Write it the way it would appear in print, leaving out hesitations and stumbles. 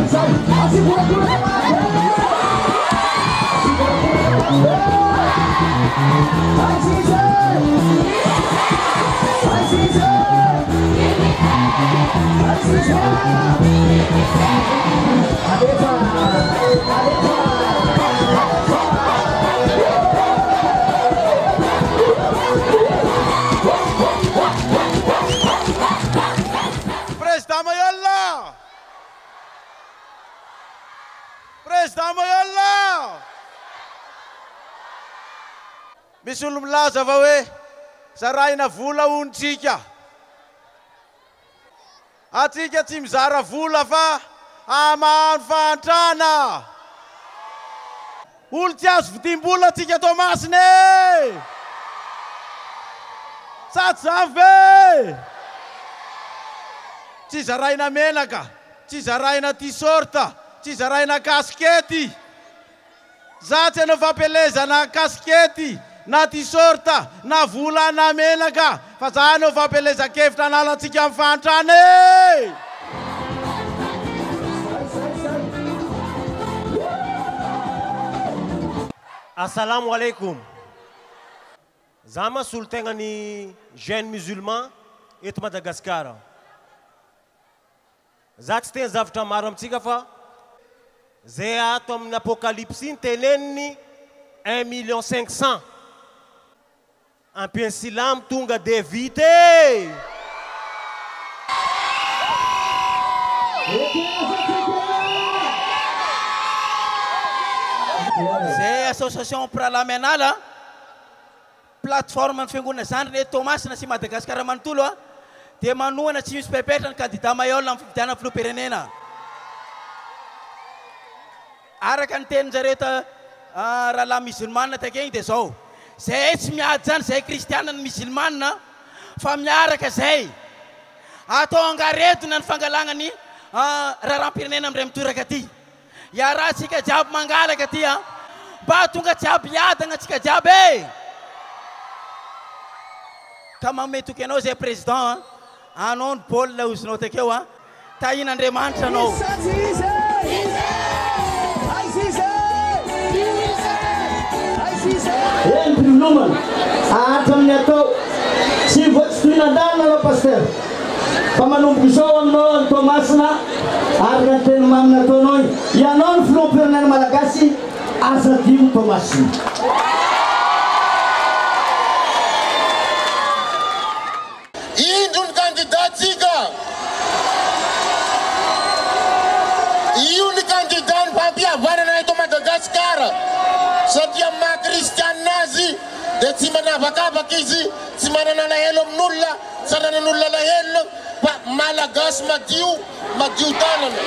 Zay, zay! Asio horakoraka mafy e! Asio horakoraka mafy e! Aiza izy e? Aiza izy e? Aiza izy e? Alefa! Alefa! Alefa! Président Mayolle! Président Mayolle! Misy olo milaza fa hoe zarahina vola hono tsika. Atsika tsy mizara vola fa hamaha ny fahantrana. Olo tsy azo vidim-bola tsika Toamasina e! Sa tsy zany ve? Tsy zaraina menaka, tsy zaraina t-shirt, tsy zaraina kasikety. Za tsy hanao fampielezana kasikety na t-shirt na vola na menaka fa za hanao fampielezan-kevitra hanala antsika amin'ny fahantrana e! Assalamo alaikum. Za ma solotegna ny jeune musulman eto Madagascar. Za tsy teny zavtra maro amintsika fa zay ato amin'ny apocalypse ny teneniny un million 500. Ampian'ny silamo tonga de vita e! Ekena sa tsy ekena? Zay association mpirahalahy mianala, plateforme ny fiangonana zandriny eto Toamasina sy Madagasikara manontolo dia manohana tsy misy fepetra ny kandida Mailhol amin'ny fifidianana filoham-pirenena. Araka ny tenin-jareo ta rahalahy musulmane takegny dia zao, zahay tsy miady zany zahay kristiana ny musulmane fa miaraka zay. Atao angaredona ny fangalagna ny raharaham-pirenena amin'indray mitoraka aty. Iarahantsika jiaby mangalaka aty a! Mba hahatonga jiaby hiadagna antsika jiaby e! Ka manome toky anao zay président a! Anao ny baolina ozinao takeo a! Tahin'Andriamanitra anao. Izy sa tsy izy e? Aiza izy e? Aiza izy e? Eny mpilolomana, ahatra amin'ny atao. Tsy vao tsy toy nandalina anao Pasteur, fa manomboka izao aminao any Toamasina, araka ny teny mamy nataonao iny, ianao no filoham-pirenena Malagasy, aza adino Toamasina. Indro ny kandidantsika! Io ny kandidan'ny mpampihavanana eto Madagasikara satria amin'ny maha kristianina azy dia tsy manavakavaka izy, tsy manana alahelo amin'olona, tsy ananan'olona alahelo fa Malagasy madio, madio tanana.